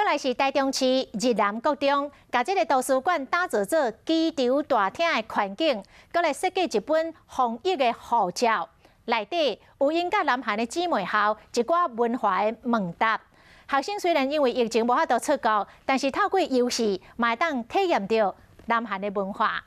來是台中市日南國中，共這个圖書館打造做機場大廳的環境，閣來設計一本防疫的護照，內底有𪜶佮南韓的姊妹校一寡文化的問答。學生雖然因為疫情無法度出國，但是透過遊戲嘛會當體驗著南韓的文化。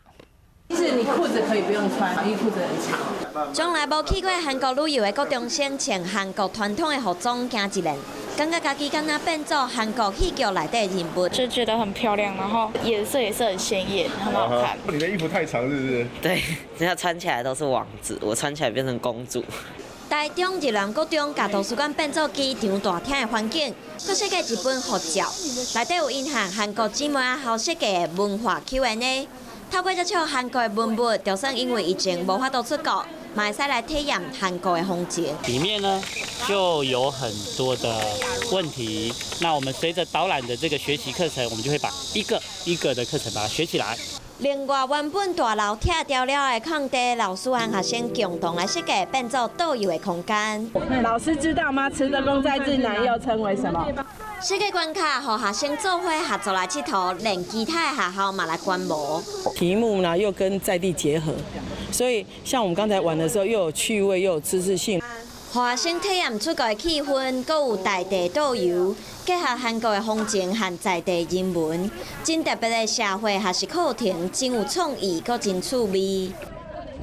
其實你褲子可以不用穿，因為褲子很長。從來無去過韓國旅遊的國中生，穿韓國傳統的服裝行一輪，感覺家己敢若變做韓國戲劇內底人物。就覺得很漂亮，然後顏色也是很鮮豔，很好看。你的衣服太長，是不是？對，人家穿起來都是王子，我穿起來變成公主。台中日南國中共圖書館變做機場大廳的環境，閣設計一本護照，內底有𪜶和韓國姊妹校設計的文化 Q&A。透過接觸韓國的文物，就算因為疫情無法度出國，嘛會使來體驗韓國的風情。裡面呢就有很多的問題，那我們隨着導覽的這個學習課程，我們就會把一個一個的課程把它學起來。另外，原本大樓拆掉了的空地，老師和學生共同來設計，變做導遊的空間。老師知道嗎？慈德宮在濟南又稱為什麼？設計關卡，予學生做伙合作來𨑨迌，連其他的學校嘛來觀摩。題目呢又跟在地結合，所以像我們剛才玩的時候，又有趣味又有知識性。學生體驗出國的氣氛，閣有在地導遊，結合韓國的風情和在地人文，真特別的社會學習課程，真有創意，閣真趣味。